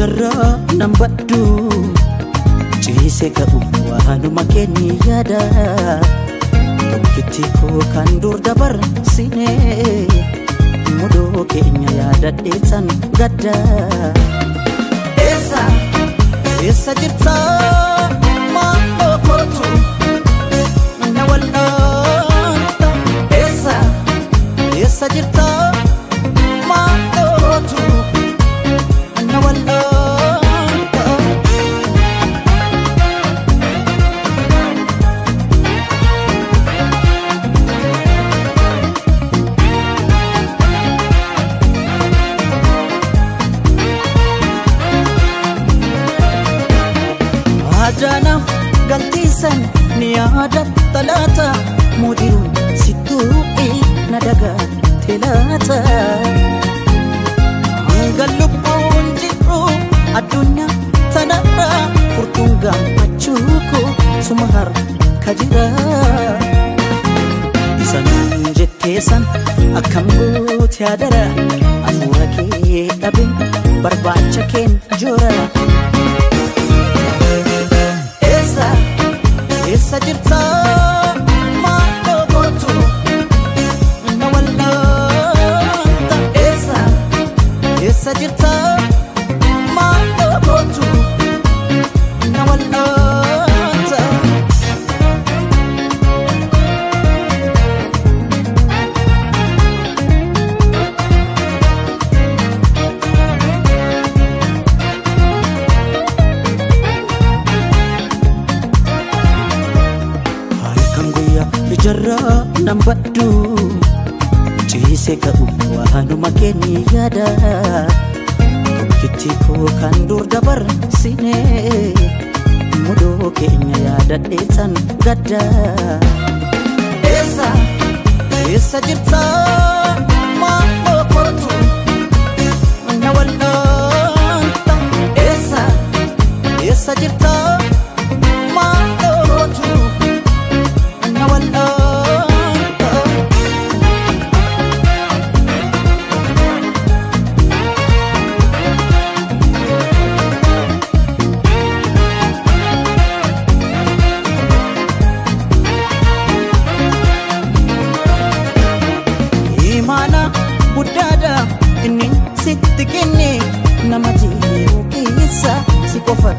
ijarraa nan baddu ciise ka'u waanuma keenya yaada tokkitti koo kan dur dabarsine mudoo keenya yaadadheessan gadda. Eessa eessa jirta maaloo kootu na wal'aanta eessa eessa jirta maaloo kootu na wal'aanta. Ajaanaaf galtiisan ni yaadatta laata mudiruun sittuuqii na dagatte laata. Hanga lubbuun jiru addunyaa tanarra furtuun gammachuu koo suma harka jira. Isa naan jetteessan akkam goote adara hafuura kee dhabe barbaacha keen joora. Eessa jirta maaloo kootu na wal'aanta eessa eessa jirta maaloo kootu na wal'aanta. Ijarraa nan baddu ciise ka'u waanuma keenya yaada tokkitti koo kan dur dabarsine mudoo keenya yaadadheessan gadda. Eessa eessa jirta maaloo kootu na wal'aanta eessa eessa jirta maaloo kootu na wal'aanta. Imaana guddaadha inni sitti kenne nama jiru keessa si qofa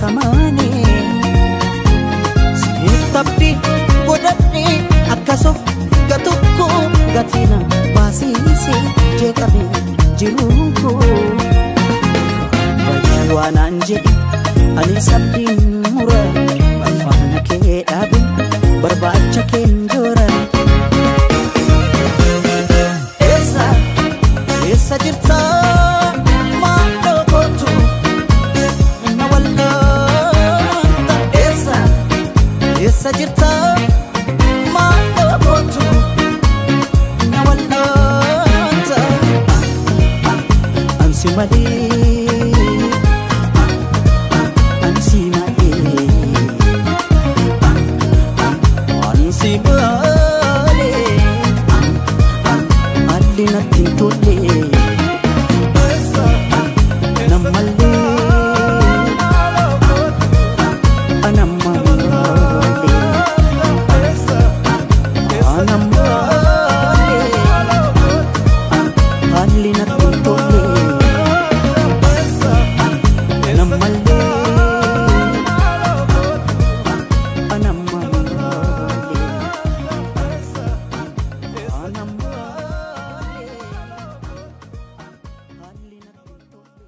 tamaane. Sitti godhadhe akkasuuf gatukko gatina baasise jeeqame jiruun koo. Bayyaa waanaan jedhe ani sabdiin mura barfaana kee dhaabe barbaacha keen joora. Eessa eessa jirta maaloo kootu na wal'aanta eessa eessa jirta maaloo kootu na wal'aanta. Ansi malee ansi malee ansi malee haalli natti hin tolle nammallee anammalee anammalee haalli natti hin tolle nammallee anammalee anammalee haalli natti hin tolle.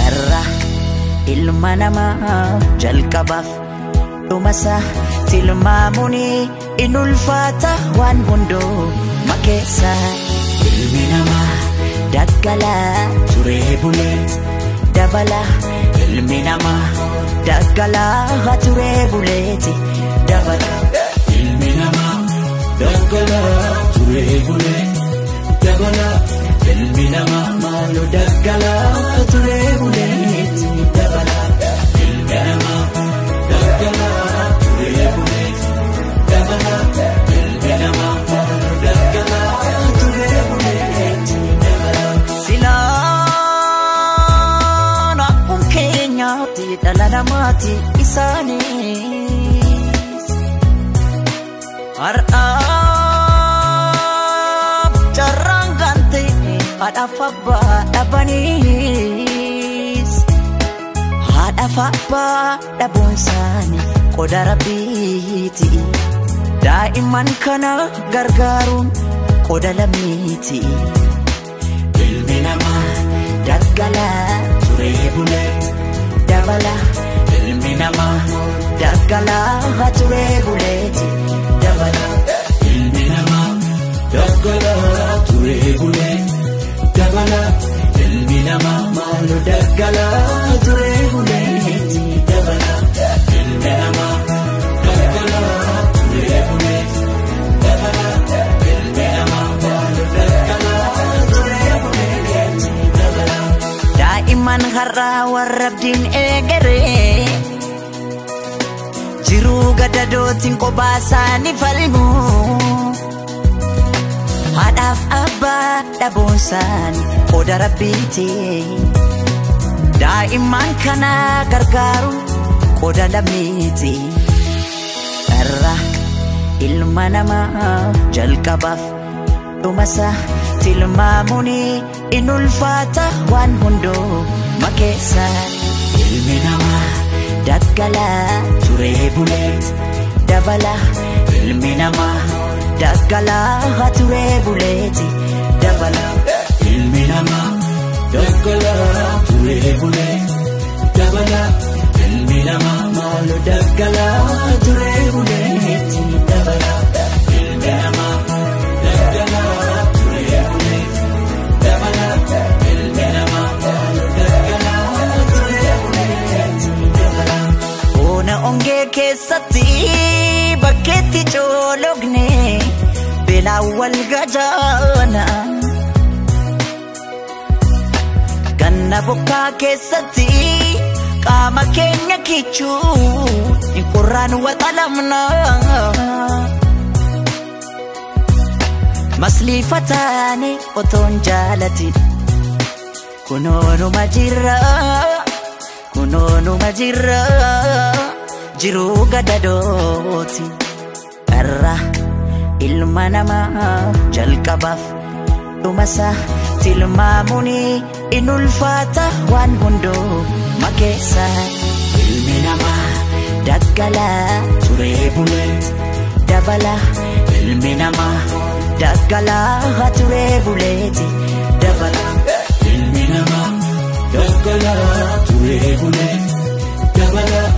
Irra ilma namaa jalqabaaf dhumasa tilmaamuun in ulfaata waan hunduma keessa. Ilmi namaa daggalaa turee bulee dabala ilmi namaa daggalaa turee buleeti dabala. Ilmi namaa Daggalaa turee bulee dabalaa ilmi namaa maaloo daggalaa turee bulee dabalaa ilmi namaa daggalaa turee bulee dabalaa ilmi namaa maaloo daggalaa turee bulee dabalaa. Silaan akkuma keenyaatti dhala namaati isaanis. Har'aaf carraan kan ta'e haadhaaf abbaa dhabaniis. Haadhaaf abbaa dhabuun isaanii qoda rabbiiti. Daa'imman kana gargaaruun qoda lammiiti. Ilmi namaa daggalaa turee bulee dabala. Ilmi namaa daggalaa turee buleeti dabala. Ilmi namaa daggalaa turee bulee dabalaa ilmi namaa maaloo daggalaa turee bulee dabalaa ilmi namaa daggalaa turee bulee dabalaa ilmi namaa maaloo daggalaa turee bulee dabalaa. Daa'imman har'aa warra abdiin eegaree jiruu gadadootiin kophaa isaanii falmu. Haadhaaf abbaa dhabuun isaanii qoda rabbiiti. Daa'imman kana gargaaruun qoda lammiiti. Dharraa ilma namaa jalqabaaf dhumasa tilmaamuun in ulfaata waan hunduma keessa. Ilmi namaa daggalaa turee bulee dabala. Ilmi namaa daggalaa turee buleeti dabala. Ilmi namaa daggalaa turee bulee dabalaa ilmi namaa maaloo daggalaa turee bulee dabalaa ilmi namaa daggalaa turee bulee dabalaa ilmi namaa maaloo daggalaa turee bulee dabalaa. Ona ongee keessatti bakkeetti coologne beelaan wal gajaana. Ganna bokkaa keessatti qaama keenya kichuu qorraan waxalamna. Masliifa taane otoon jaalatin kunoonuma jirra kunoonuma jirra jiruu gadadooti. Dharraa ilma namaa jalqabaaf dhumasa tilmaamuun in ulfaata waan hunduma keessa. Ilmi namaa daggalaa turee bulee dabala. Ilmi namaa daggalaa turee buleeti dabala. Ilmi namaa daggalaa turee bulee dabalaa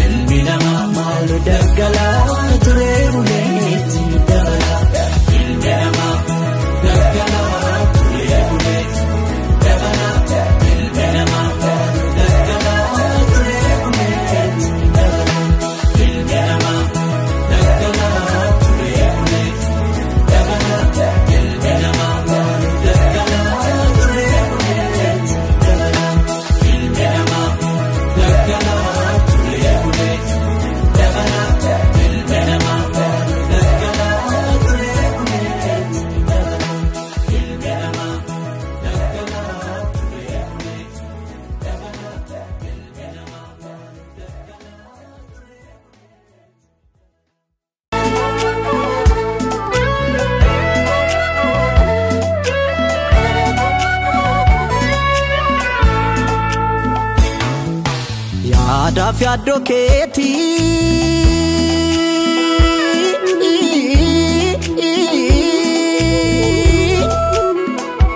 ilmi namaa maaloo daggalaa turee bulee dabalaa ilmi namaa daggalaa turee bulee dabalaa ilmi namaa maaloo daggalaa turee bulee dabalaa ilmi namaa daggalaa turee bulee dabalaa ilmi namaa maaloo daggalaa turee bulee dabalaa ilmi namaa daggalaa turee bulee dabalaa ilmi namaa maaloo daggalaa turee bulee dabalaa ilmi namaa daggalaa turee bulee dabalaa ilmi namaa maaloo daggalaa turee. Yaadaaf yaaddoo keetii.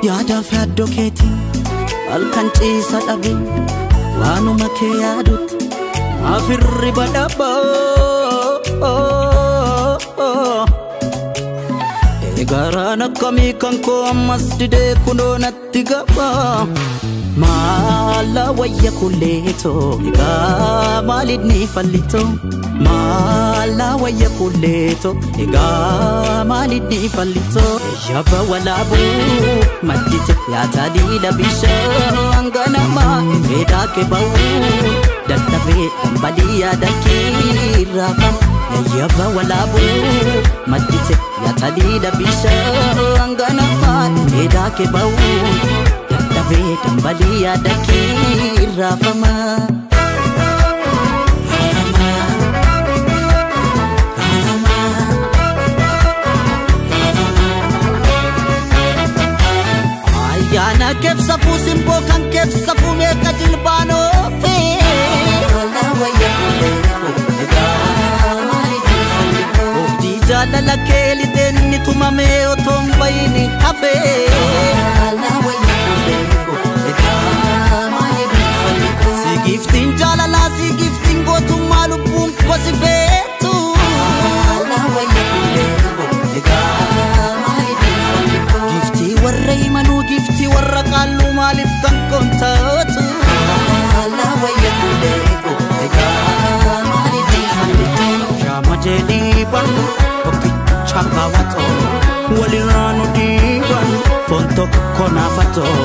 Yaadaaf yaaddoo keetii halkan ciisa dhabe waanuma kee yaadutti naaf hirriba dhabaa. Eegaraan akkamii kan koo ammas didee kunoo natti gabaa. Maala wayya kulleetoo egaa maaliin ni fallitoo? Maala wayya kulleeto egaa maalidni fallito yabba walaabu maddite yaataliila bishaan ganama dheedaa kee ba'u dadhabee dambalii yaada kee raafama yabba walaabu maddite yaataliila bishaan ganama dheedaa kee ba'u dadhabee dambalii yaada kee raafama. Ayyaana keessa fuusimboo kan keessa fuumee qajeelbaanoo fee. Oobdii jaalala kee lixeen inni tumamee otoo hin bahin hafee. Si giftiin jaalalaa si giftiin gootummaa lubbuun kosi feetu. Giftii warra himanuu giftii warra qaalluu maaliif kan koontaatu. Shaama jedhii barnu tokkicha baawwatoo walirraa nu dhiiban foon tokko naafatoo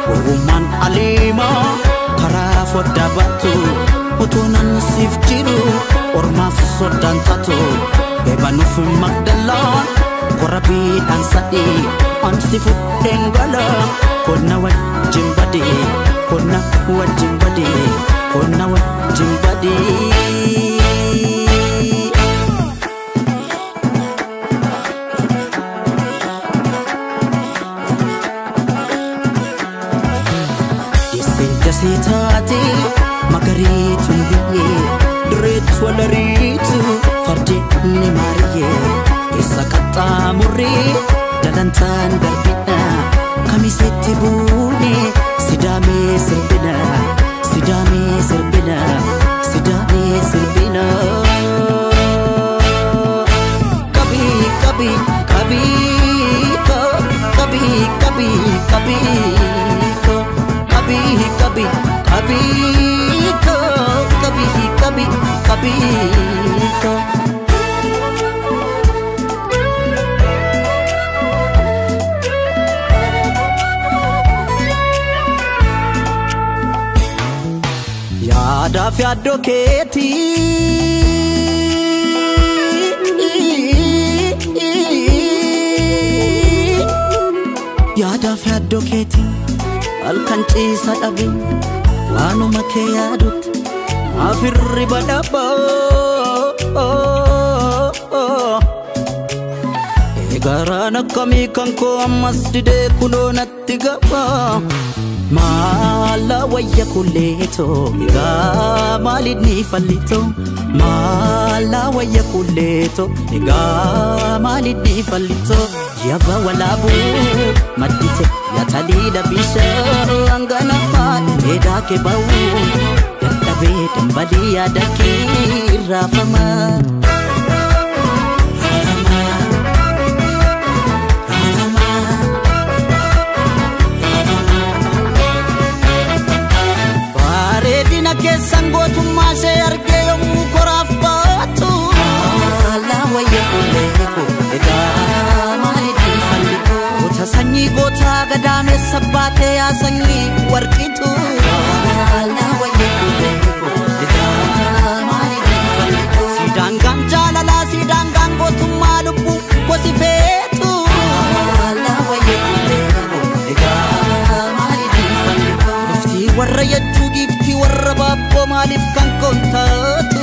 gowwummaan aliimaa karaa foddaa baatu utuu nan siif jiru ormaaf soddaan taatu eebanuuf magdalaan korabiidhaan sadii ansi fudheen gala konna wajjin badee konna wajjin badee konna wajjin badee. Jasii taate magariituun biyyee dureetu walariitu fardeen ni maariyyee keessa qaxxaamurree dalantaan darbina kamisetti buune sidaamee sirbina sidaamee sirbina sidaamee sirbina. Kabii kabii kabii kabii kabii kabii kabii kabii kabii kabii kabii kabii. Yaadaaf yaaddoo keetii. Yaadaaf yaaddoo keetii halkan ciisa dhabe waanuma kee yaadutti afirri badhabaa. Eegaraan akkamii kan koo ammas didee kunoo natti gaba. Maala wayya kulleetoo egaa maalidni fallitoo maala wayya kulleetoo egaa maalidni fallitoo yabba walaabuu maddite yaataliila bishaan ganama dheedaa kee ba'u dadhabee dambalii yaada kee raafama. Bareedina keessan gootummaa ishee argee yommuu koraaf baatu. Goota sanyii gootaa gadaameessa baatee yaa sanyii warqitu. Sidaangaan jaalalaa sidaangaan gootummaa lubbuu gosi feetu. Giftii warra yajjuu giftii warra baabboo maaliif kan koontaatu.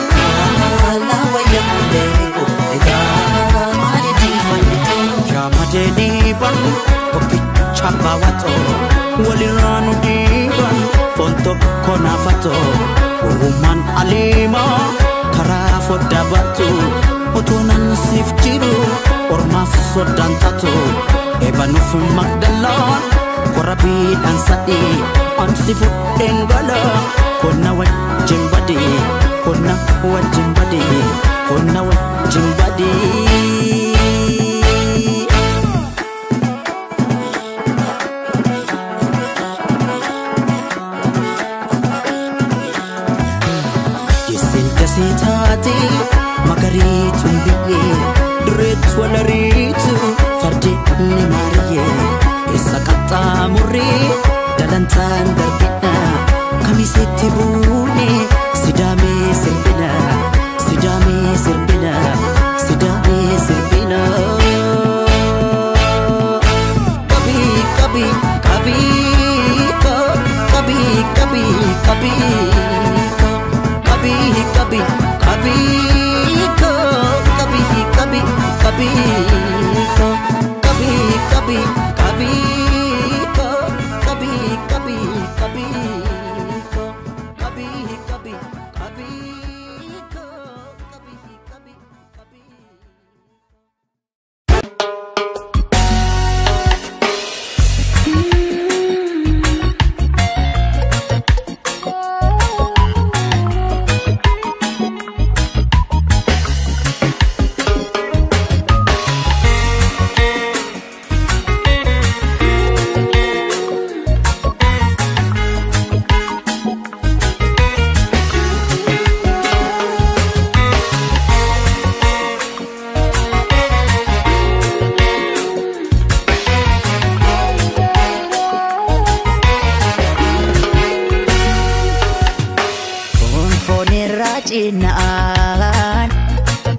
Shaama jedhii barnu tokkicha baawwatoo walirraa nu dhiiban foon tokko naafatoo gowwummaan aliimaa karaa foddaa baatu utuu nan siif jiru ormaaf soddaan taatu eebanuuf magdalaan korabiidhaan sadii ansi fudheen gala konna wajjin badee konna wajjin badee konna wajjin badee. Jasii taate Deemne maariyyee eessa qaxxaamurree dalantaan darbina kamisetti buune sidaamee sirbina sidaamee sirbina sidaamee sirbina. Kabii kabii kabii kabii kabii kabii kabii kabii kabii kabii kabii kabii. Kabi kabi kabi kabi kabi kabi kabi kabi kabi kabi kabi.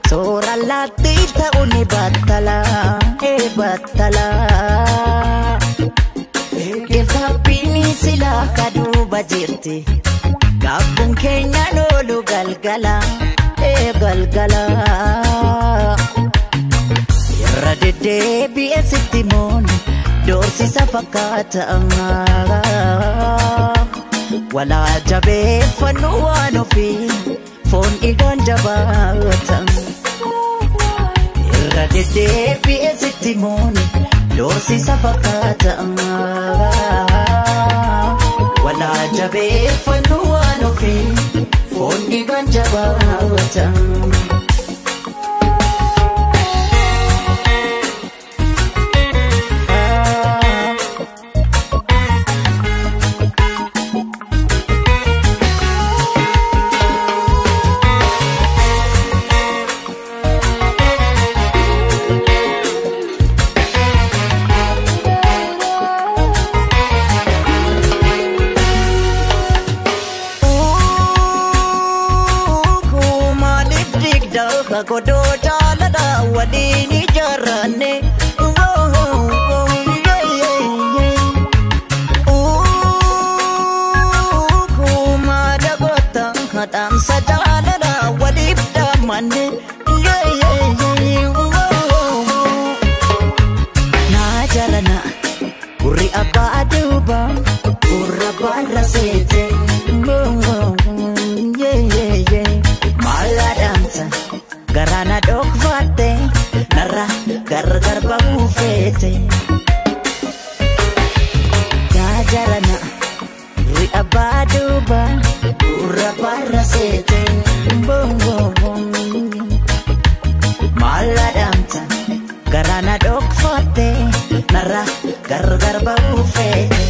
Soora laatti ta'uu ni battala, battala. Keeftabbiin silaa kaduuba jirti. Gaabbuun keenyaan oolu galgala, galgala. Irra deddeebi'ee sitti mooni doorsisa fakkaata. Walaa jabeeffannu waan ofii foon dhiigaan jabaata. Irra deddeebi'ee sitti mooni doorsisa fakkaata. Walaa jabeeffannu waan ofii foon dhiigaan jabaata. Godoo jaalala waliin ijaarranne maada goota dhaamsa jaalala waliif dhaammanne naa jaalana gurri abbaa duuba gurra barra seete maal dhaamsa. Garana dhokfatte narra gargar ba'uu feete. Gaajarana ri'a baaduuba gurra barra seete. Maal dhaamta garana dhokfatte narra gargar ba'uu feete.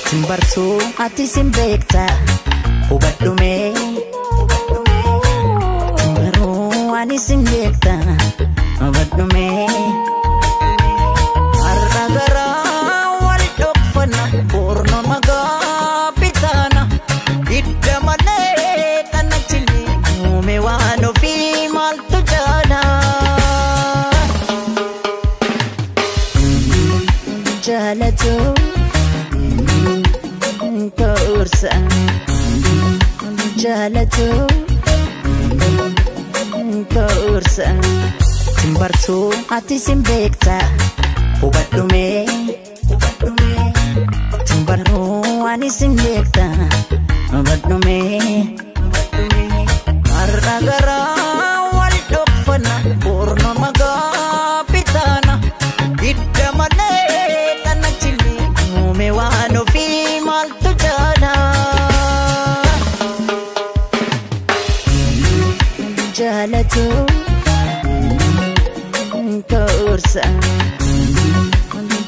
Simbartuu ati simbeekta hubadhumee. Ani simbeekta hubadhumee. Har'a garaa wal dhokfanna boorno magaa bitaana hidda malee kana chillee uume waan ofii maaltu jaala. Jaalatu koorsa jaalatu. Koorsa simbartuu ati simbeekta hubadhumee simbartuu ani simbeekta hubadhumee har'a garaa wal dhokfanna boorno magaa bitaana hidda malee kana chillee uume waan ofii maaltu jaala. Jaalatu koorsa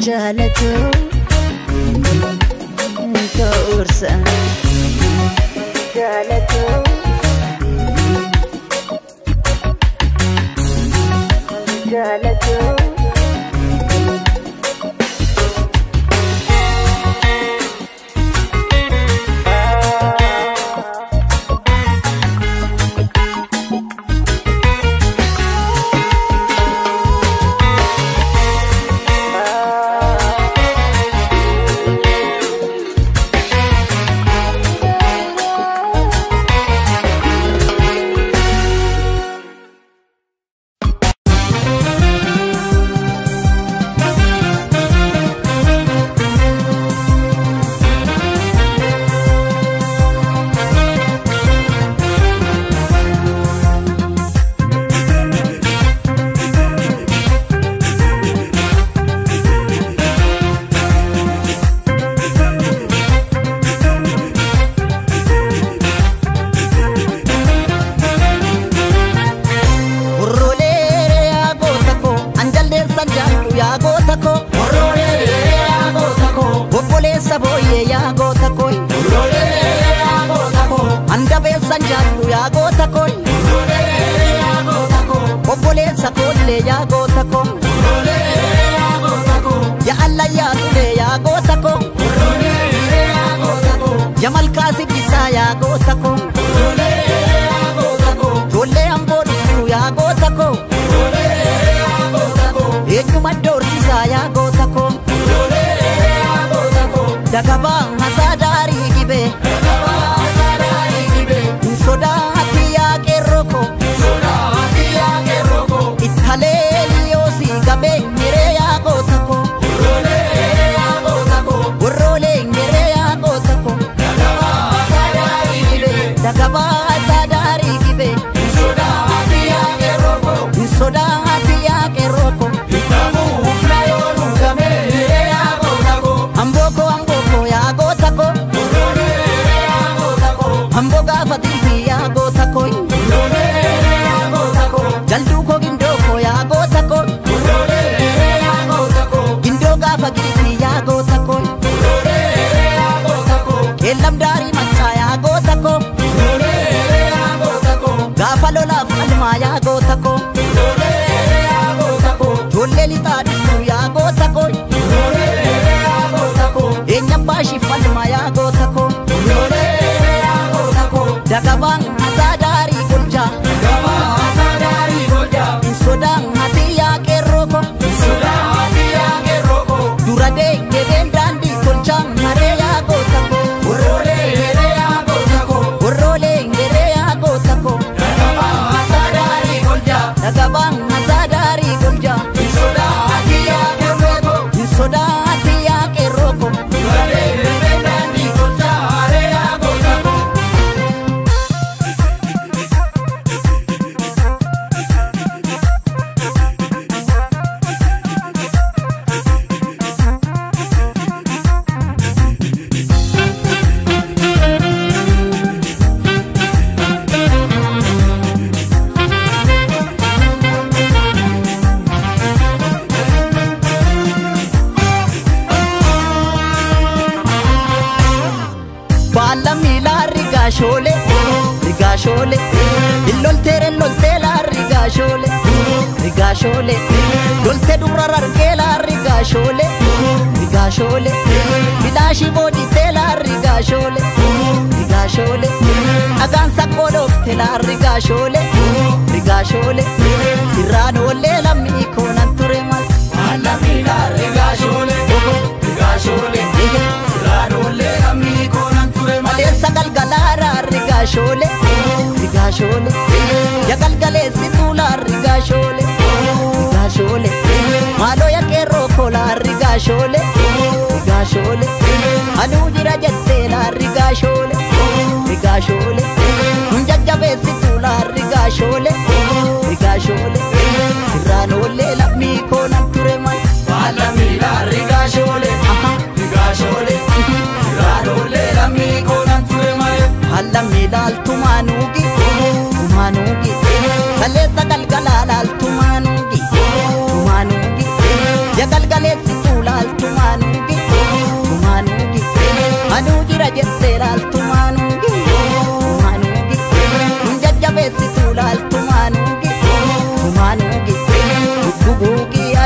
jaalatu koorsa jaalatu. jaalatu.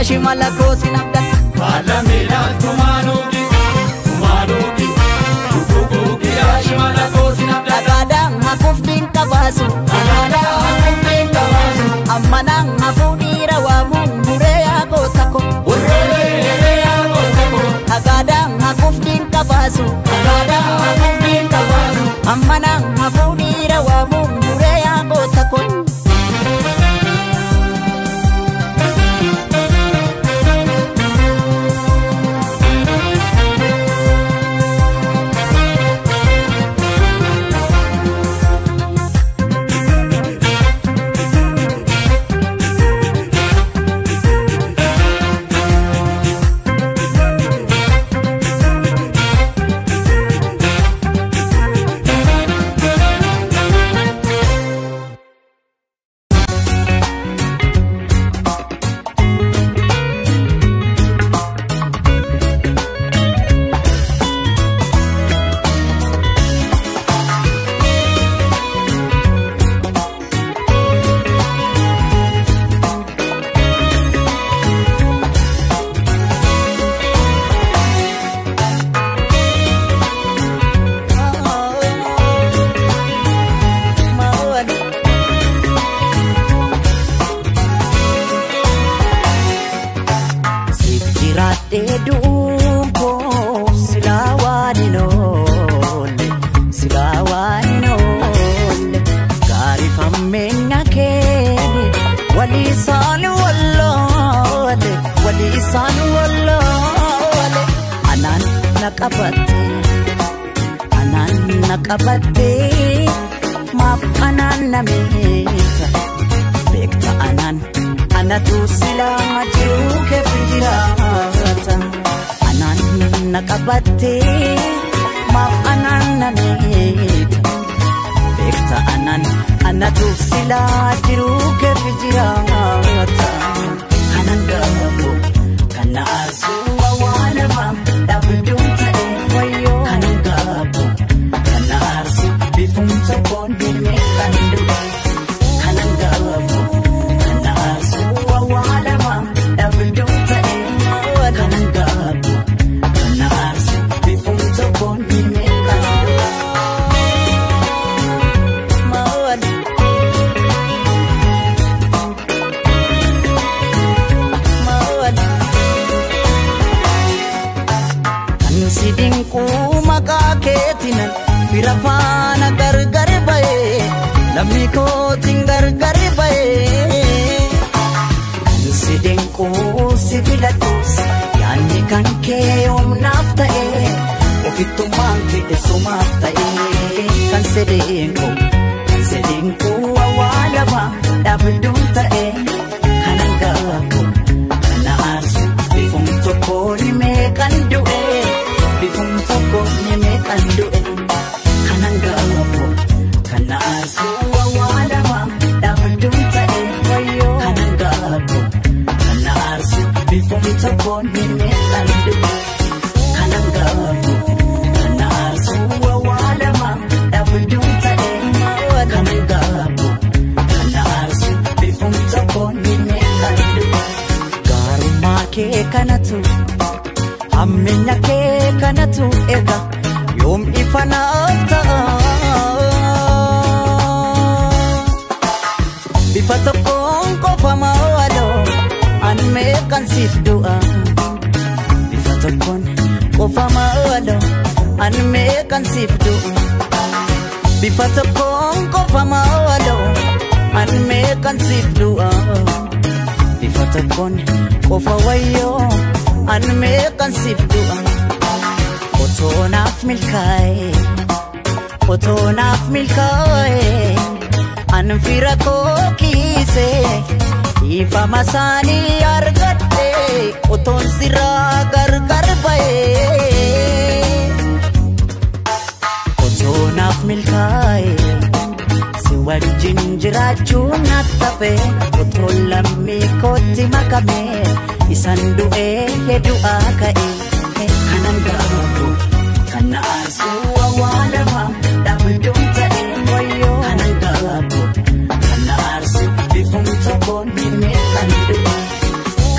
Yaashimala koo sin abdadha. Baala tumanuugi tumanuugi tukukuugi yaashimala koo sin abdadha. Dhagaadhaan hafuuf dinqa baasu. Dhagaadhaan hafuuf dinqa baasu. Ammanaan hafuu dhiira waamuun buree yaa goota ko. Burroolee yaa goota ko. Dhagaadhaan hafuuf dinqa baasu. Dhagaadhaan hafuuf dinqa baasu. Ammanaan hafuu dhiira waamuun buree yaa goota ko.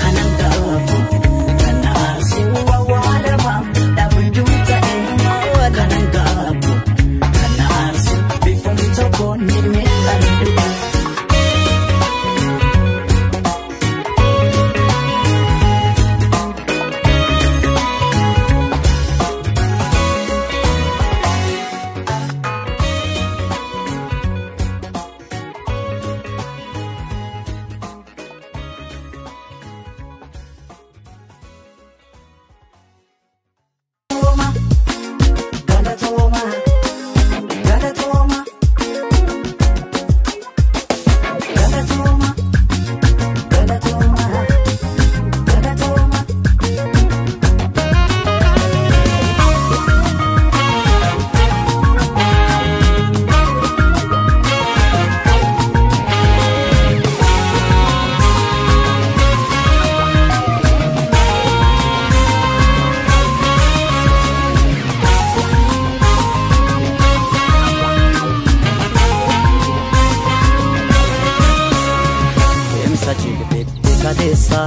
Kanaan gaabbu.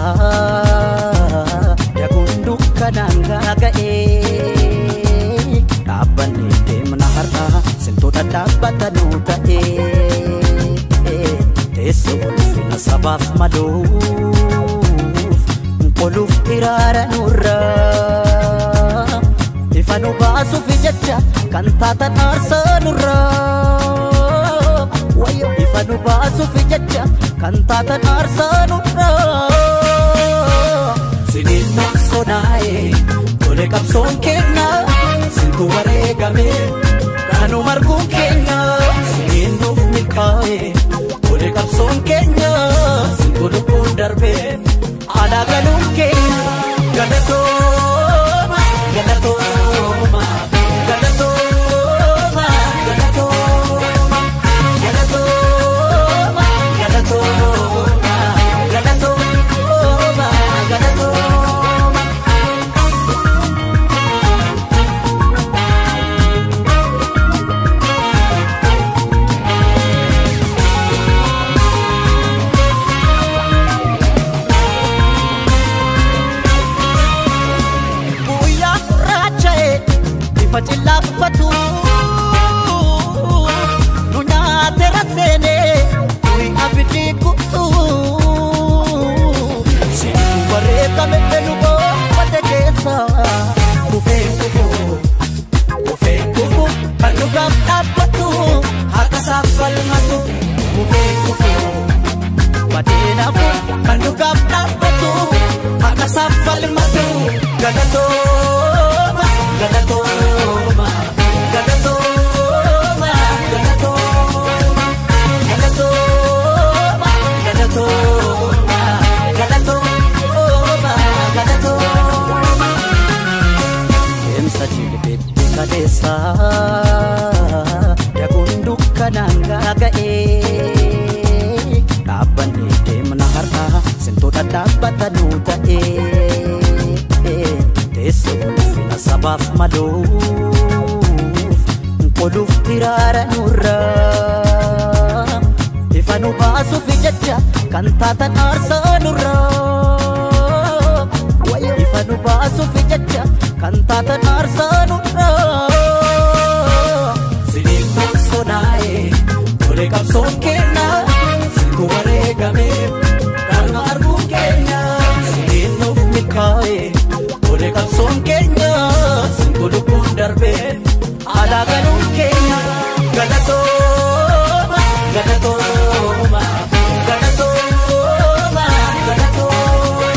kaleessaa daguun dukkanaan gaaga'ee dhaabbannee deemna har'a simtoota dhaabbatanuu ta'ee teessoo ulfina sabaaf maluuf qoluuf hiraara nurraa ifa nu baasuuf jecha kan taatan aarsaa nurraa ifa nu baasuuf jecha kan taatan aarsaa nurraa siniin maqsonaa'e tole qabsoon keenya sintu wareegame kanu marguun keenya siniin nuuf milkaa'e tole qabsoon keenya sintu lubbuun darbe alaa galuun keenya galatooma galatooma galatooma galatooma galatooma galatooma galatooma galatooma. Guyyaa gurraacha'e bifa cillaafatu nu nyaateera seenee nuyi abidii guutuu sintu wareegame nu boonfate keessa kufee kufuu kufee kufuu kan dhugaaf dhaabbatu haqa isaaf falmatu kufee kufuu badeenafu kan dhugaaf dhaabbatu haqa isaaf falmatu galatooma galatooma galatooma galatooma galatooma galatooma galatooma galatooma. Deemsa jilbeetti kaleessaa daguun dukkanaan gaaga'ee dhaabbannee deemna har'a simtoota dhaabbatanuu ta'ee teessoo ulfina sabaaf maluuf qoluuf hiraara nurraa ifa nu baasuuf jecha kan taatan aarsaa nurraa ifa nu baasuuf jecha kan taatan aarsaa nurraa siniin maqsonaa'e tole qabsoon keenya sintu wareegame kan arguun keenya siniin nuuf milkaa'e tole qabsoon keenya sintu lubbuun darbe alaa galuun keenya galatooma galatooma galatooma galatooma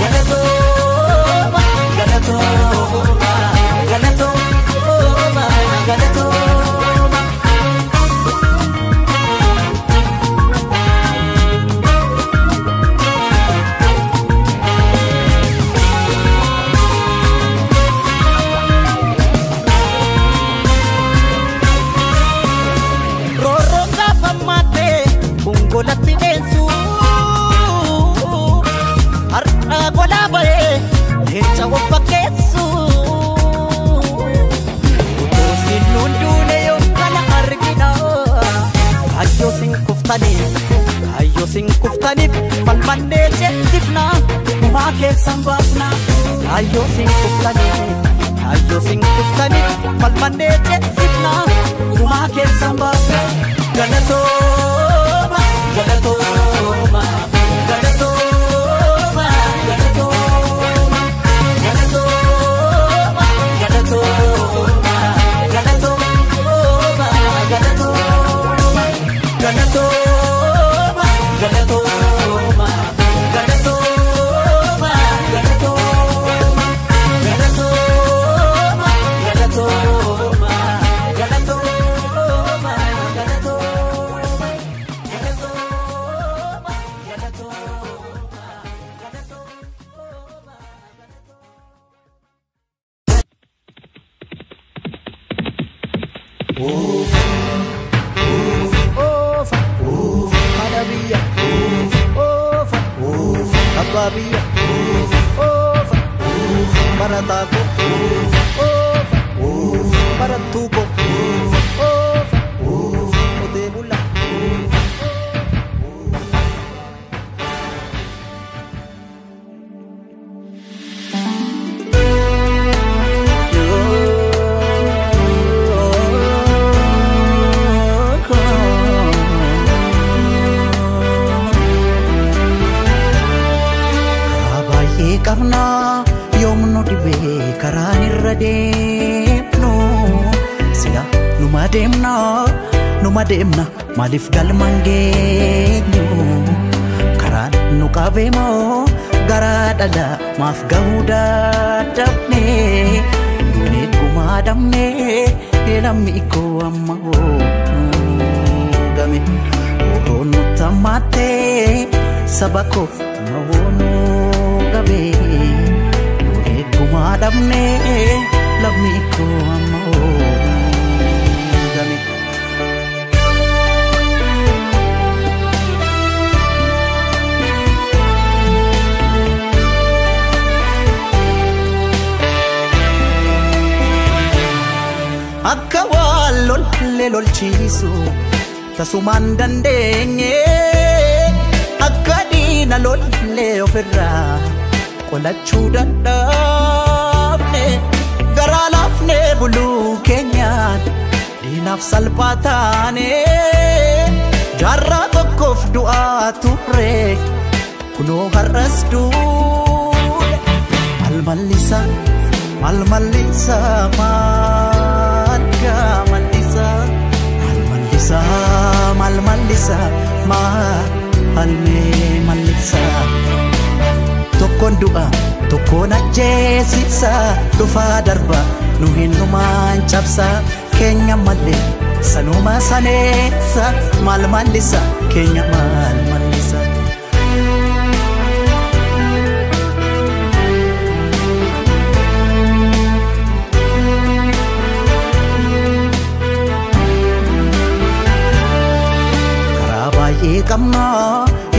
galatooma galatooma galatooma galatooma. Roorroon gaafa maatee gongolatti dheensu har'a golaa ba'ee leenca of fakkeessu. Utuu siin nuun duune yoo kana argina kaayyoo siin kuftaniif kaayyoo siin kuftaniif falmannee ceesifna gumaa keessan baafna kaayyoo siin kuftaniif kaayyoo siin kuftaniif falmannee ceesifna gumaa keessan baafna galatooma galatooma galatooma galatooma galatooma galatooma galatooma galatooma galatooma galatooma galatooma galatooma galatooma galatooma galatooma galatooma galatooma galatooma galatooma. Oofa haadha biyya oofa abbaa biyya oofa barataa ko oofa barattuu ko oofa qotee bulaa. baay'ee qabna yoomnu dhibee karaan irra deemnu sila numa deemna numa deemna maaliif galmaan geenyu karaan nu qabeemoo garaa dhala maaf gahuu dadhabne duunee gumaa dhabne lammi koo amma game roon tamate saba koo amma gabe duunee gumaa dhabne lammi koo amma game. Akka waan lolle lolchiisu tasumaan dandeenye akka diina lolle ofirraa qolachuu dadhabne garaa laafne buluu keenyaan diinaaf salphaa taane jaarraa tokkoof du'aa turre kunoo har'as duune maal mallisa maal mallisa maal mallisa maal mallisa maal mallisa maal mallisa tokkoon du'a tokkoon ajjeesisa dhufaa darba nu hinnumaan cabsa keenya malee sanuma saneessa maal mallisa keenya maal mallisa. Baay'ee qabna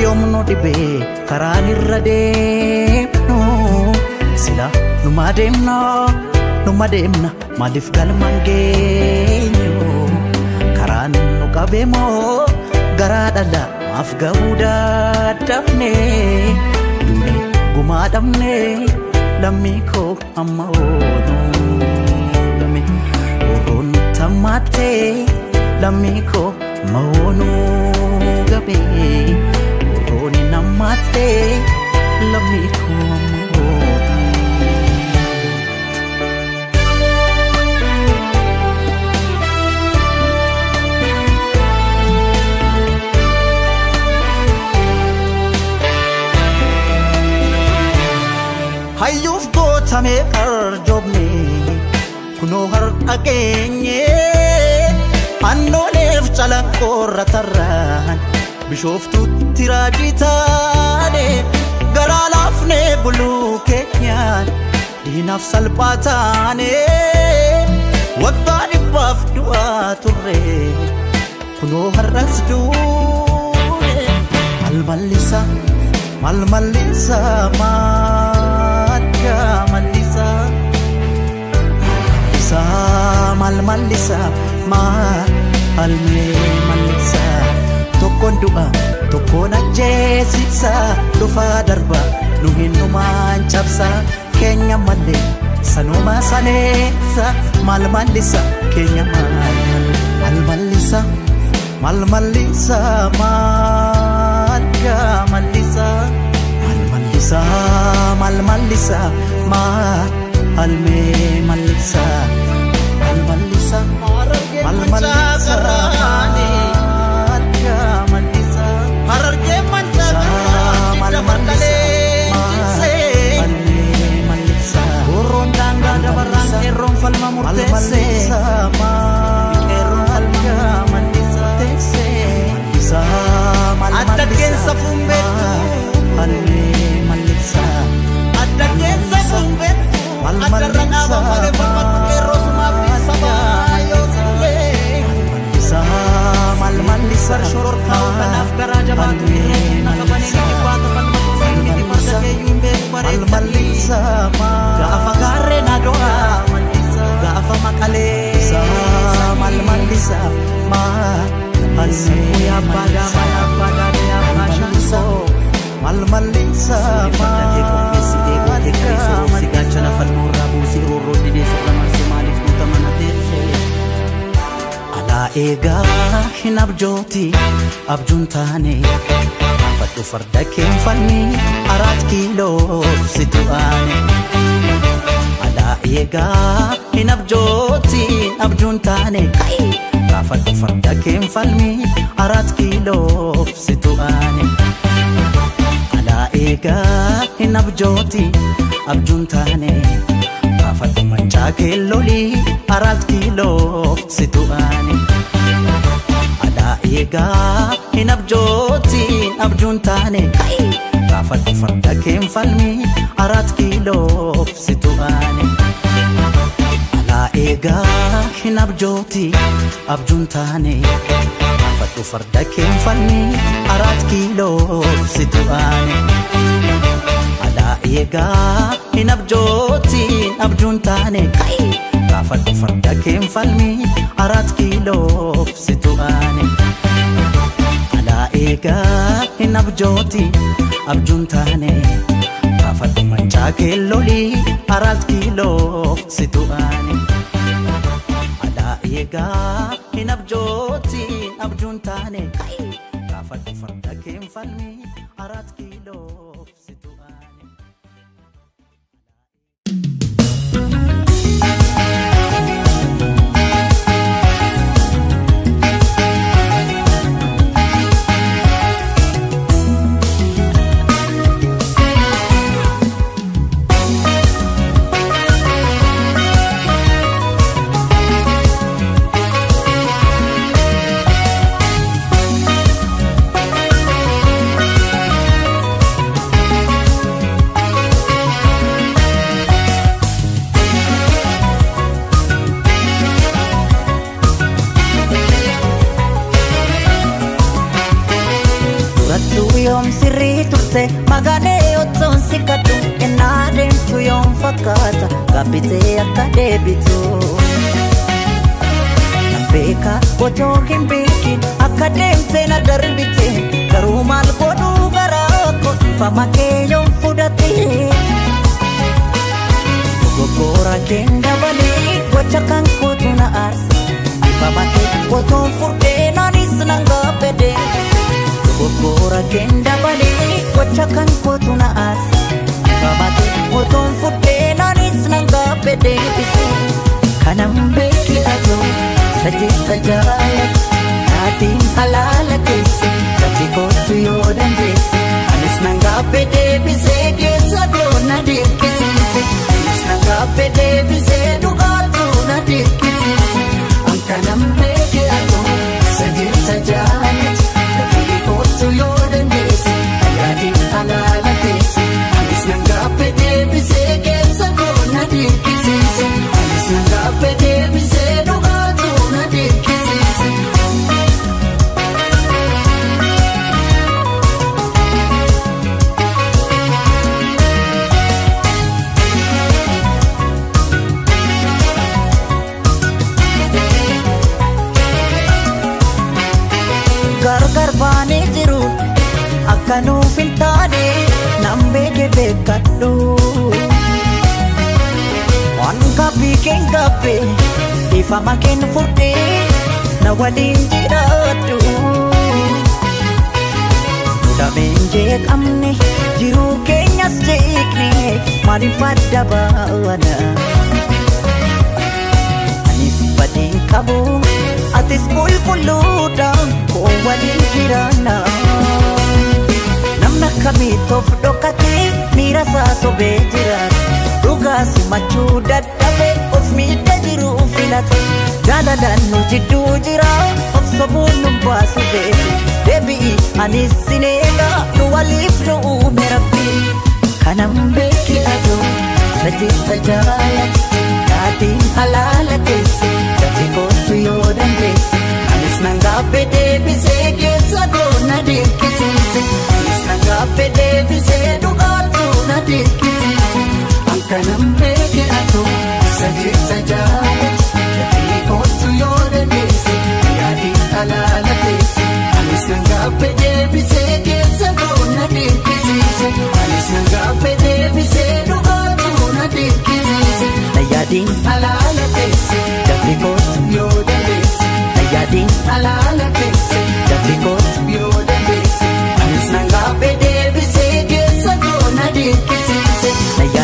yoomnu dhibee karaan irra deemnu sila numa deemna numa deemna maaliif galmaan geenyu karaan nu qabeemoo garaa dhala maaf gahuu dadhabne duunee gumaa dhabne lammii koo amma oonuu game roon tammaatee lammii koo amma oonuu gabe rooni namaate lammii koo amma oonuu. Hayyuuf gootamee arjoomne kunoo har'a geenye annooleef calanqoorra tarraan bishooftuutti raajii taane garaa laafne buluu keenyaan diinaaf salphaa taane waggaa dhibbaaf du'aa turre kunoo har'as duune maal mallisa maal mallisa maal mallisa mallisa maal mallisa maal mallisa tokkoon du'a tokkoon ajjeesisa dhufaa darba nu hinnumaan cabsa keenya malee sanuma saneessa maal mallisa keenya maal mallisa maal mallisa maal mallisa maal mallisa maal mallisa maal mallisa maal mallisa maal mallisa Harargee mancaa dabarkalee Roon daangaa dabarraan qeerroon falma murteesse qeerroon falma murteesse adda keessa fuumbeettu adda keessa fuumbeettu addarra dhaaba malee falmatu qeerroo sumaaf sabaa yoo sillee shororkaa kanaaf garaa jabaatu irree qabanee ni baata falmatu sirni farda keeyyuu hin beeku bareechanii gaafa gaarreen ado'a gaafa maqalee abbaa daamaa abbaa daadee abbaa shansoo farda kee qopheessi eeguu kee qabeessa gaachana falmoorraa buusii roorroo didee sirra marsee maaliif guuta mana teessee. Alaa eegaa hin abjooti abjuun taane Gaafadhu farda keen falmi 4 kiiloo situ aane. Alaa eegaa hin abjootiin abjuun taane. Gaafadhu farda keen falmi 4 kiiloo situ aane. Alaa eegaa hin abjootiin abjuun taane. Gaafadhu mancaa keellolii 4 kiiloo situ aane. Alaa eegaa hin abjootiin abjuun taane. Gaafadhu farda keen falmi 4 kiiloo situ aane. Alaa eegaa hin abjootiin abjuun taane. Gaafadhu farda keen falmi 4 kiiloo situ aane. Alaa eegaa hin abjootiin abjuun taane. Gaafadhu farda keen falmi 4 kiiloo situ aane. Alaa eegaa hin abjootiin abjuun taane. Gaafadhu mancaa keellolii 4 kiiloo situ aane. Alaa eegaa hin abjootiin abjuun taane. Gaafadhu farda keen falmi 4 kiiloo situ aane. Magaalee ottoon si kadhu ennaa deemtu yoom fakkaata gaabbitee akka deebitu. Nan beeka otoo hin beekin akka deemtee na darbite garuu maal godhuu garaa koo dhiifama kee yoom fudhate. Dogoggora keen dabalee gocha kan kootu na aarsa dhiifama kee otoon furdee naanis nan gaabbede. Dogoggora keen dabalee gocha kan kootu na aarsa dhiifama kee otoon furdee naanis nan gaabbe deebise. Kanan beeki atoo sajeessa jaalatu naatiin halaala keesse dafii kootu yoo dandeesse. Anis nan gaabbe deebisee keessa koo na dirqisiise. Anis nan gaabbe deebisee dhugaatu na dirqisiise. An kanan beeki atoo sajeessa jaalatu dafii kootu yoo dandeesse. Yaadin halaala teesse. Anis nan gaabbe deebisee keessa koo na dirqisiise. Anis nan gaabbe deebisee dhugaatu na dirqisiise. Gargar baanee jiru akka nuuf hin taane nan beeke beekadhu. Waan gaaffii keen gaaffe dhiifama keen furdee na waliin jiraadhu. Dameen jeeqamne jiruu keenyas jeeqne maaliif adda baana? Anis badeen qabu atis qulqulluudha koo waliin jiraanna. Namni akkamitti of dhokatee miira isaa sobee jiraata. Dhugaa simachuu dadhabee of miidha jiruu filata. Jaalalaan nu jidduu jira of sobuun nu baasu beeku. Deebi'i anis sin eega nu waliif nu uume Rabbi. Kanan beeki atoo sajeessa jaalatu naatiin halaala teesse dafii kootu yoo dandeesse. Anis nan gaabbe deebisee keessa koo na dirqisiise. Anis nan gaabbe deebisee dhugaatu na dirqisiise. An kanan beeki atoo sajeessa jaalatu dafii kootu yoo dandeesse. Yaadin halaala teesse. Anis nan gaabbe deebisee keessa koo na dirqisiise. Anis nan gaabbe deebisee dhugaatu na dirqisiise. Yaadin halaala teesse dafii kootu yoo dandeesse. Yaadin halaala teesse dafii kootu yoo dandeesse. Anis nan gaabbe.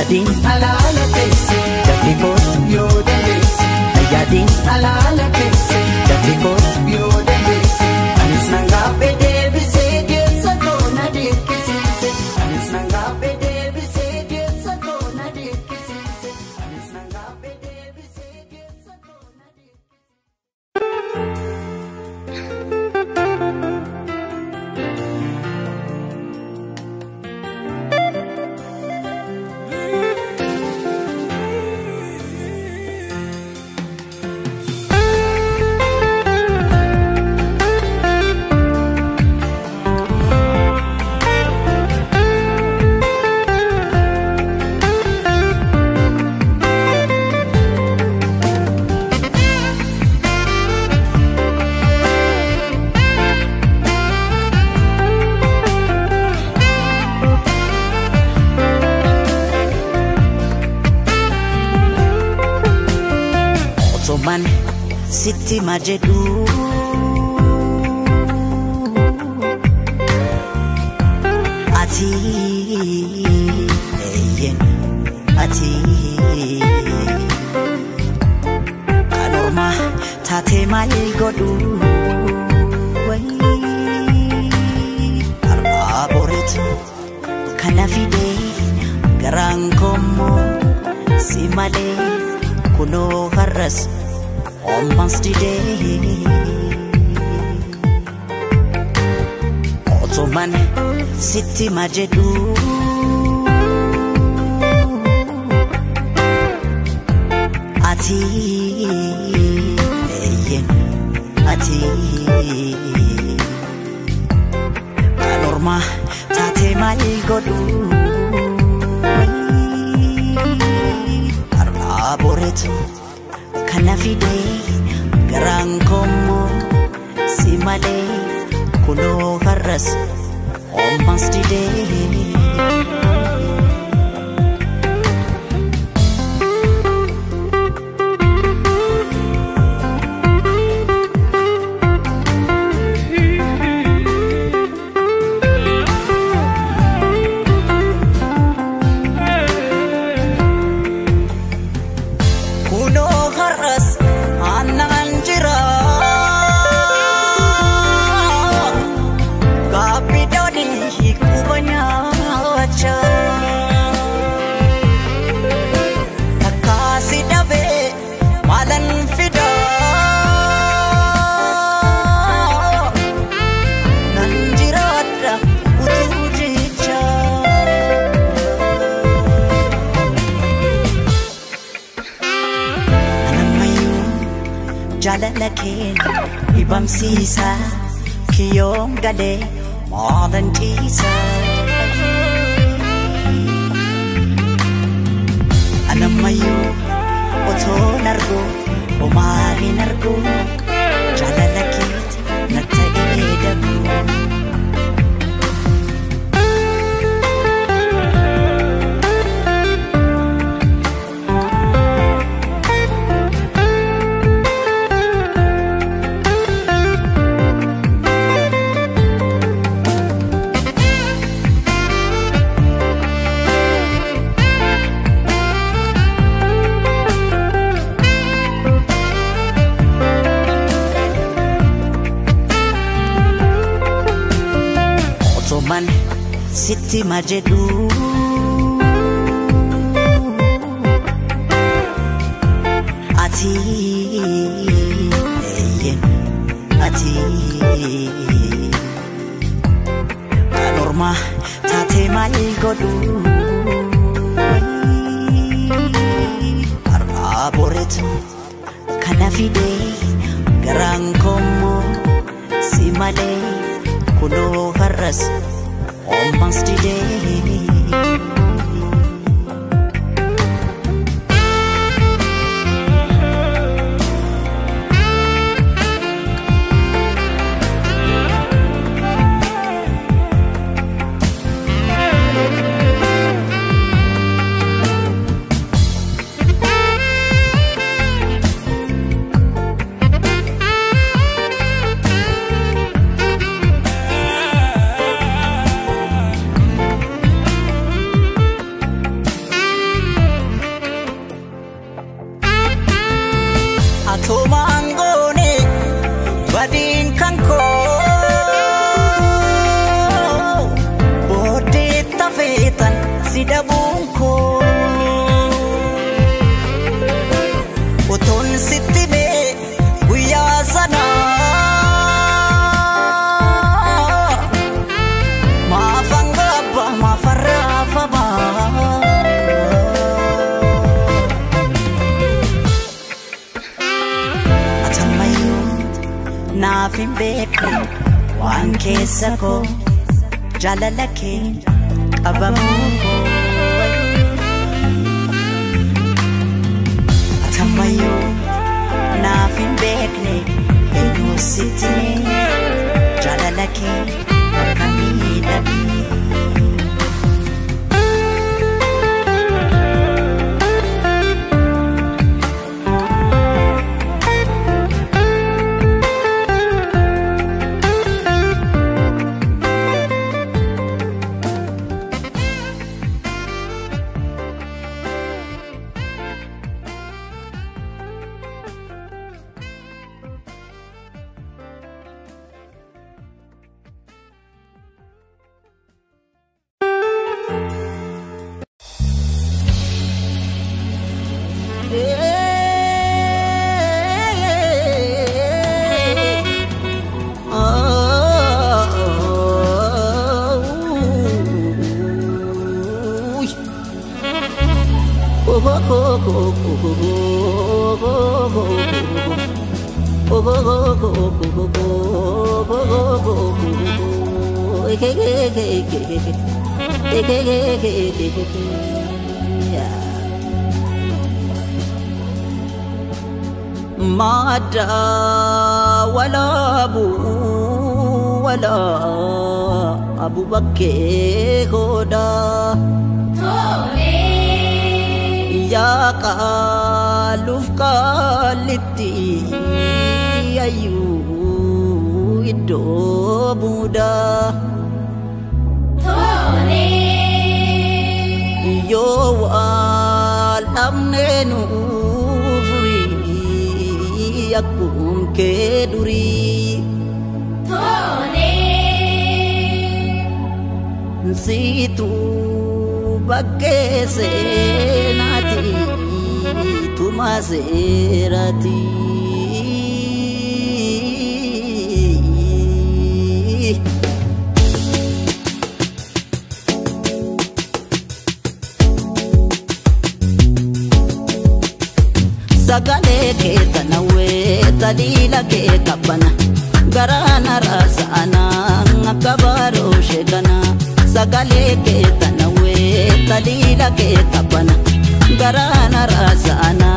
Yaadin Alaala teesse dafii kootu yoo dandeesse yaadin alaala teesse dafii kootu yoo dandeesse anis nan gaaffee deebisee keessa koo na dinqisiise anis nan gaaffee deebisee keessa koo na dinqisiise anis nan gaaffee deebisee keessa koo na dinqisiise. Otoman sitti ma jedhu ati eyyen ati kan ormaa taatee maal godhu har'aa boreetu kana fide garaan koommoo si malee kunoo har'as ommas didee otoman sitti ma jedhu ati eyyen ati kan ormaa taatee maal godhu har'aa boreetu kana fide garaan koommoo si malee kunoo har'as ommas didee. Kunoo har'as aannan jira gaabbiidhaan quba nyaacha takkaasi dhabee maalan fida nan jiraadha utuu jecha. Anammayyuu jaalala keenya dhibamsiisa kiyyoon galee maalan ciisa. Anammayyuu otoon argu homaa hin argu jaalala keeti na ta'ee dabu. Otoman sitti ma jedhu ati eyyen ati kan ormaa taatee maal godhu har'aa boreetu kana fide garaan koommoo si malee kunoo har'as ommas didee. Naaf hin beekne waan keessa koo jaalala kee qabamuu koo. Atammayyuu naaf hin beekne eenyu sitti jaalala kee akka miidhagee. Mada wala abu wala abu bakke hoda ya qaluf qalitti ayu iddo buda yo wal amnenu furi akkum ke duri situ bakke senati tuma serati. Sagalee kee tanawee taliila kee qabbana garaana raasa'ana akka baaroo sheekana. Sagalee kee tanawee taliila kee qabbana garaana raasa'ana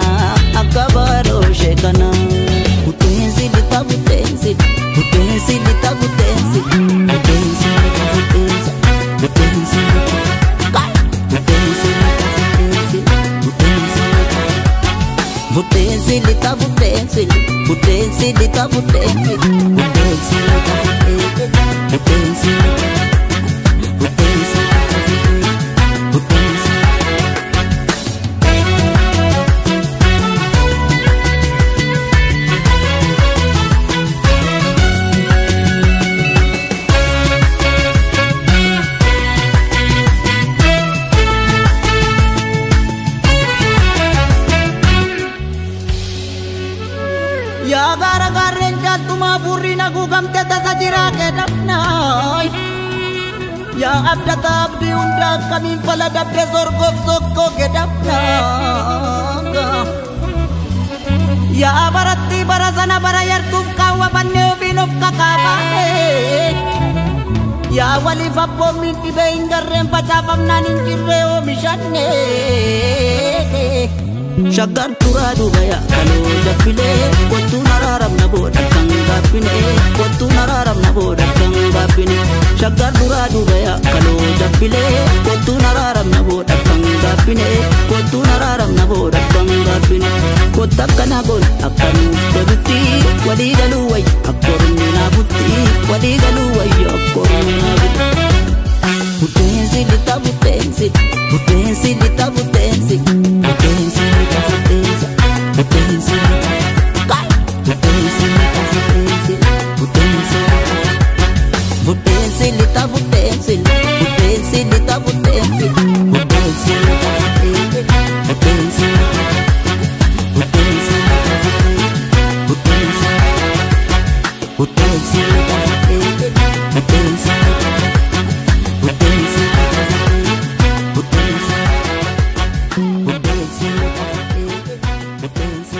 akka baaroo sheekana. Buteensi lixa buteensi buteensi lixa buteensi buteensi lixa buteensa buteensi lixa buteensi lixa buteensi buteensi lixa. Buteensi lixa buteensi buteensi lixa buteensi buteensi lixa buteensi buteensi buteensi. Yaa gaara gaarreen caaltumaa furrii naguugamte tasa jiraa keedhamnaay. Yaa abdata abdii hunda akkamiin fala dabde sorgoof sokkoo gedhamnaa. Yaa baratti bara sana bara yartuuf kaawwa bannee ofiin of kakaabaae. Yaa waliif abboommiin dhibee hin garreen facaafamnaan hin jirree oomishanne. Shaggar turaa duuba yaa kaloo jabbilee kottuun araaramna booda kan gaabbine kottuun araaramna booda kan gaabbine. Shaggar turaa duuba yaa kaloo jabbilee kottuun araaramna booda kan gaabbine kottuun araaramna booda kan gaabbine. Kotta akkana goon akka nuuf tolutti walii galuu wayya akka ormi naafutti walii galuu wayya akka ormi naafutti. Buteensi lixa buteensi buteensi lixa buteensi buteensi lixa buteensa buteensi lixa buteensi lixa buteensi buteensi buteensi lixa buteensi buteensi lixa buteensi buteensi lixa buteensi buteensi buteensi buteensi lixa buteensi buteensi buteensi buteensi buteensi buteensi.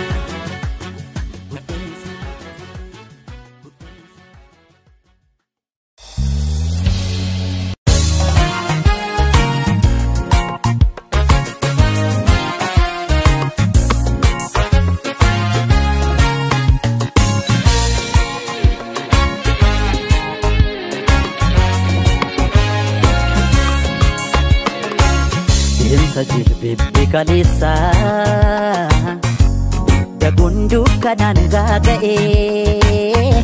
Deemsa jilbeebbi kaleessa daguun dukkanaan gaaga'ee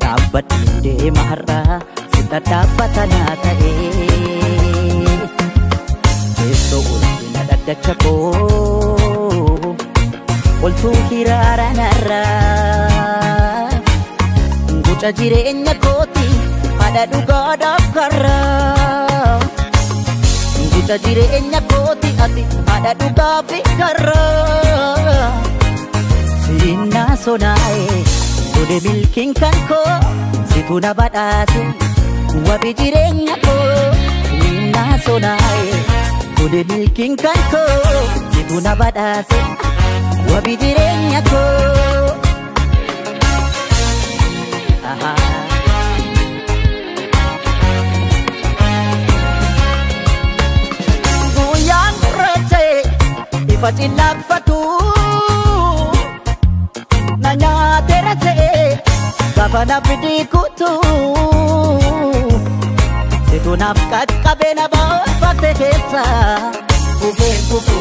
dhaabbadheen deema har'aa si dhadhaabbata naa ta'ee teessoo ulfina dhaddacha koo oltuu hiraara narraa guca jireenya kooti haadha dhugaadhaaf karraa. Guca jireenya kooti ati haadha dhugaa fi karraa. Siinaa sonaa'e tole milkiin kan koo situ na badhaase wabi jireenya koo. Siinaa sonaa'e tole milkiin kan koo situ na badhaase wabi jireenya koo. Ahaa. Ifa cillaaqfatu na nyaateera ta'e gaafa na fidii kutu situ naaf qaqqabee na baafate keessa kufeen kufu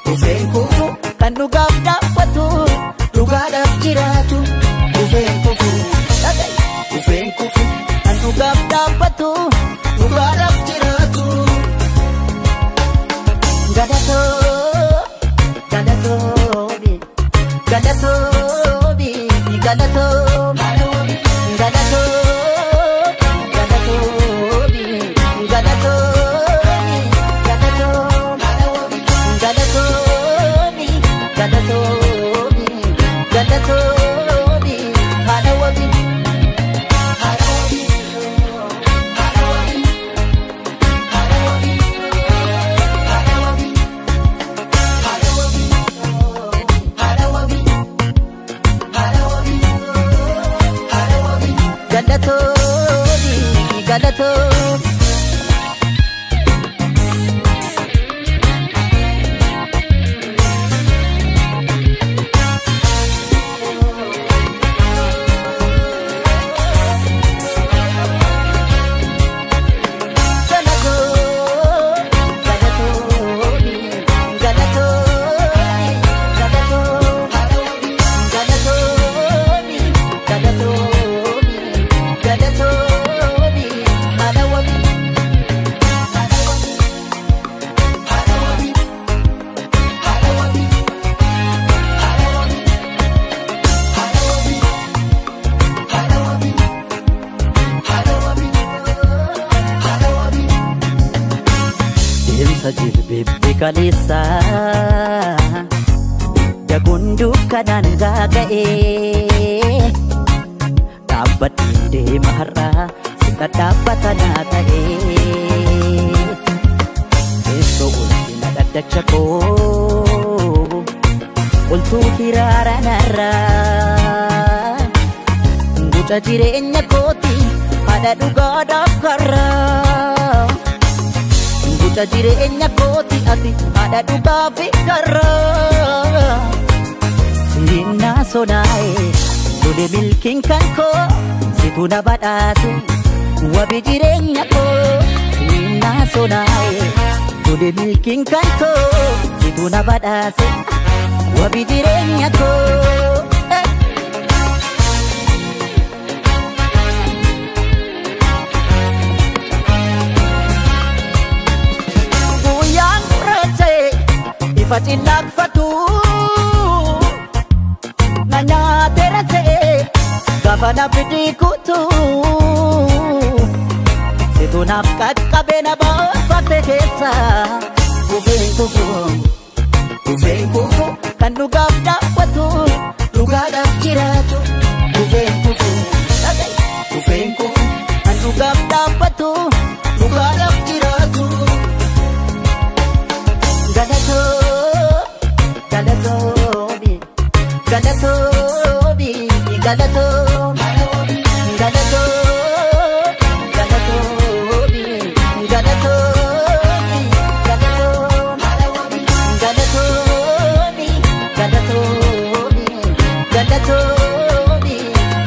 kufeen kufu kan dhugaaf dhaabbatu dhugaadhaaf jiraatu kufeen kufu kufeen kufu kan dhugaaf dhaabbatu dhugaadhaaf jiraatu. Galatoo, galatoomi, galatoomi, galatoomi, galatoo, galatoomi, galatoomi, galatoomi, galatoomi, galatoomi, galatoomi, haadha wabi, haadha wabi, haadha wabi, haadha wabi. Galatoomi, galatoomi. Galatoomi, galatoomi, galatoomi, galatoomi, galatoomi, galatoomi, haadha wabi, haadha wabi, haadha wabi, haadha wabi, haadha wabi, haadha wabi, haadha wabi, haadha wabi, haadha wabi. Deemsa jilbeebbi kaleessa daguun dukkanaan gaaga'ee dhaabbadheen deema har'aa si dhadhaabbata naa ta'ee teessoo ulfina dhaddacha koo oltuu hiraara narraa guca jireenya kooti haadha dhugaadhaaf karraa. Guca jireenya kooti ati haadha dhugaa fi karraa. Siinaa sonaa'e tole milkiin kan koo situ na badhaase wabi jireenya koo. Siinaa sonaa'e tole milkiin kan koo situ na badhaase wabi jireenya koo. Guyyaan gurraacha'e ifa cillaaqfatu na nyaateera ta'e gaafa na fidii kutu situ naaf qaqqabee na baafate keessa kufeen kufu kufeen kufu kan dhugaaf dhaabbatu dhugaadhaaf jiraatu kufeen kufu kufeen kufu kan dhugaaf dhaabbatu dhugaadhaaf jiraatu. Galatoo, galatoomi, galatoomi, galatoomi, galatoo, galatoomi, galatoomi, galatoomi, galatoomi, galatoomi, galatoomi,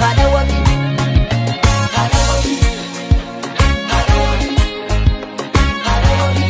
haadha wabi, haadha wabi, haadha wabi, haadha wabi.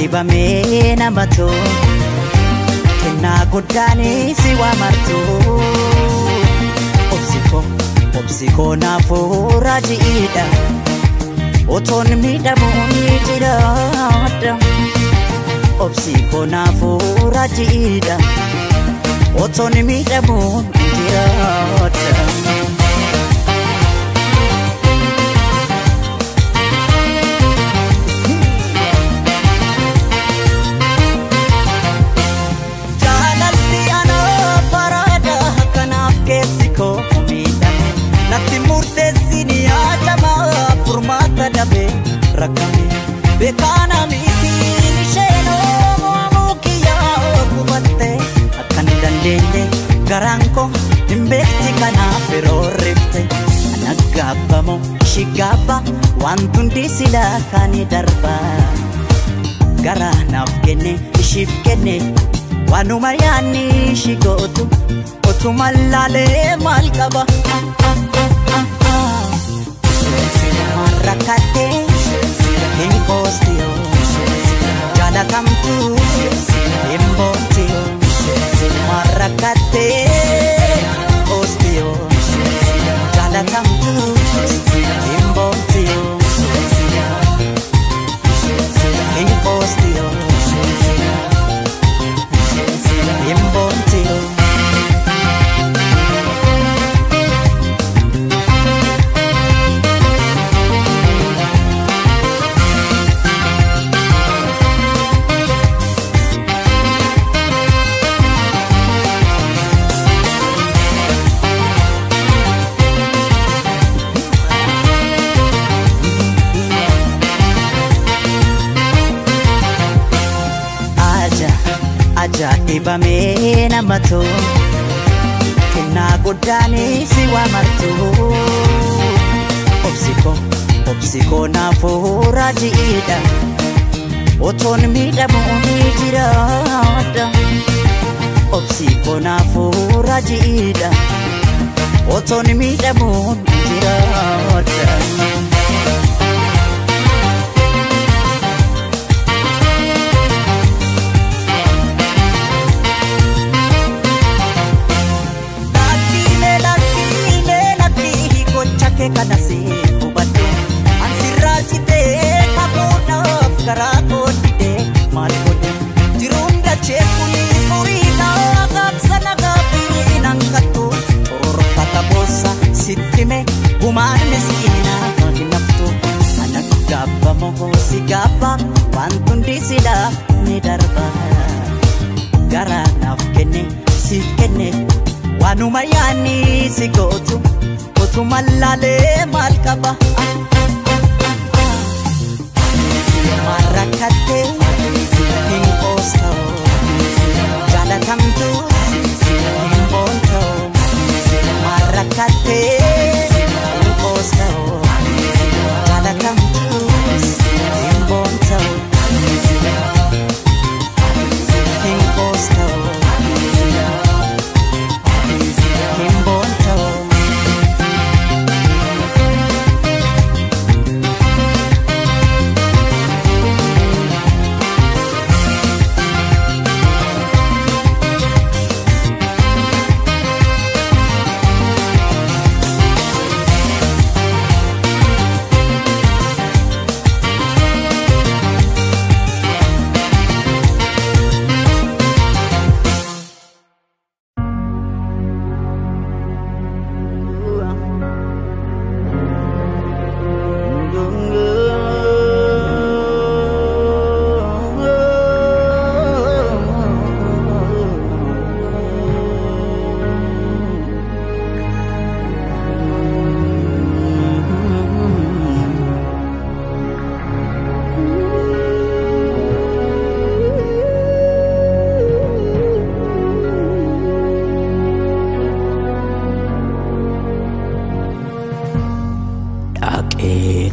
Ajaa'ibamee namatu kennaa guddaanis si waamartu. Obsikoo obsikoo naafuu raajiidha otoon miidhamuu ni jiraadha. Obsikoo naafuu raajiidha otoon miidhamuu ni jiraadha. Natti murteessini yaadama furmaata dhabe rakkame beekaana mitiin isheen oomoo kiyyaa gubatte akka hin dandeenye garaan koo hin beekti kanaaf yeroo rifte ana gaabbamoo ishii gaabba wanti hundi silaa kan darba garaa naaf kenne ishiif kenne waanuma yaadni ishii gootu otuma laalee maal qaba. Rakkate hin koostiyoo jaalatamtu hin boontiyoo rakkate koostiyoo jaalatamtu hin boontiyoo hin koostiyoo hin boontiyoo. Ajaa'ibamee namatu kennaa guddaanis si waamartu. Obsikoo obsikoo naafuu raajiidha otoon miidhamuu ni jiraadha. Obsikoo naafuu raajiidha otoon miidhamuu ni jiraadha. Kana si hubadhu ansi raajitee kakuudhaaf karaa koodhidhee maal godhu jiruun dachee kuni furiidha gaabsa nagaa fi nan kattu xururfata boossa sitti mee gumaan miskiinaa hin haftu ana gaabbamoo si gaabba wanti hundi silaa ni darba garaa naaf kenne siif kenne waanuma yaadni si gootu. Otuma laalee maal qaba rakkate hin qoosta'u jaalatamtu hin boonta'u rakkate hin qoosta'u jaalatamtu hin boonta'u hin qoosta'u hin boonta'u.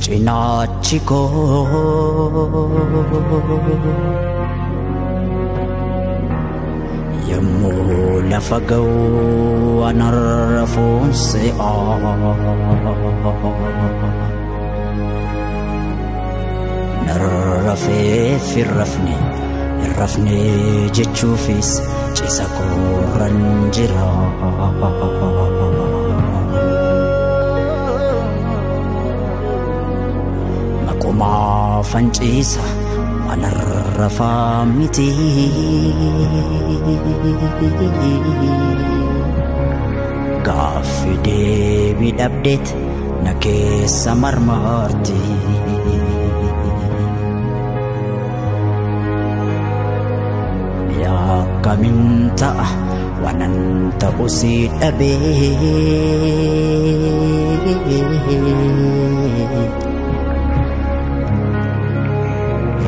Cinaachi koo yommuu lafa ga'u anarra foon se'a. Rafeef hin rafne jechuufis ciisa koorran jira. Maqumaafan ciisa waan rafaa miti. Gaaffi deebii dhabdeet na keessa marmarti. Akkamiin ta'a waanan ta'u si dhabee.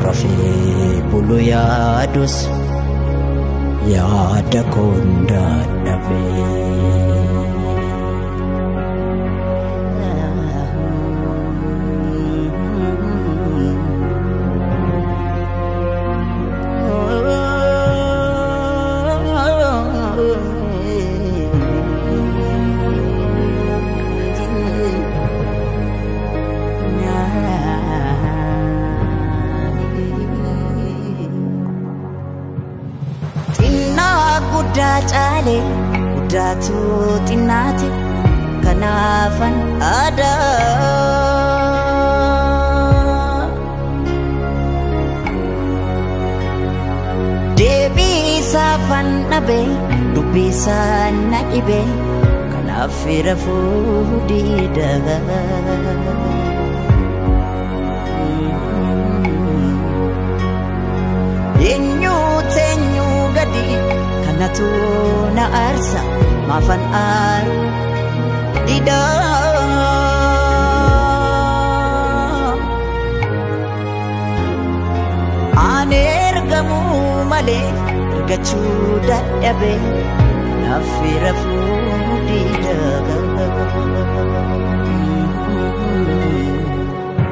Rafee bulu yaadus yaada koon dadhabee. Xinnaa guddaa caale, guddaatu xinnaate, kanaafan aadaa. Deebii isaafan dhabe, dubbii isaa na dhibe, kanaaf rafuu diida. Eenyu teenyu gadi kanatu na aarsa, maafan aaru dida. Ani ergamuu malee argachuu dadhabe, kanaaf rafuu dida.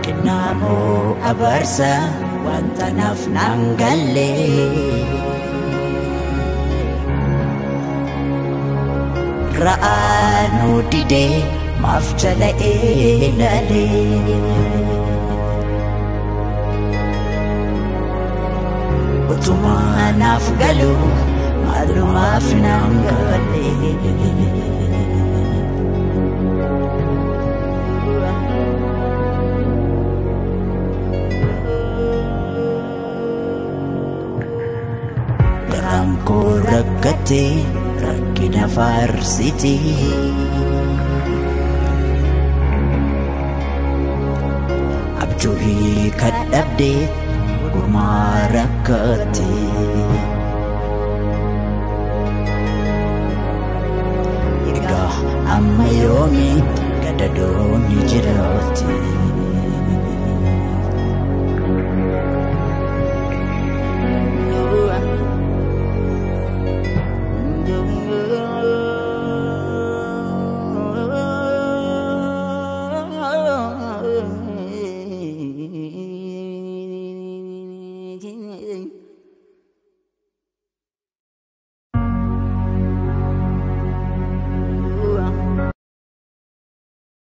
Kennaamoo abarsa wanta naaf naan galle. Ra'aanuu didee maaf jala eelaalee. Utumaa naaf galu maalumaaf naan galle. Garaan koo rakkate rakkina faarsiti. Abjuu hiika dhabdeef gurmaa rakkate. Egaa amma yoomiitti gadadoon ni jiraatti?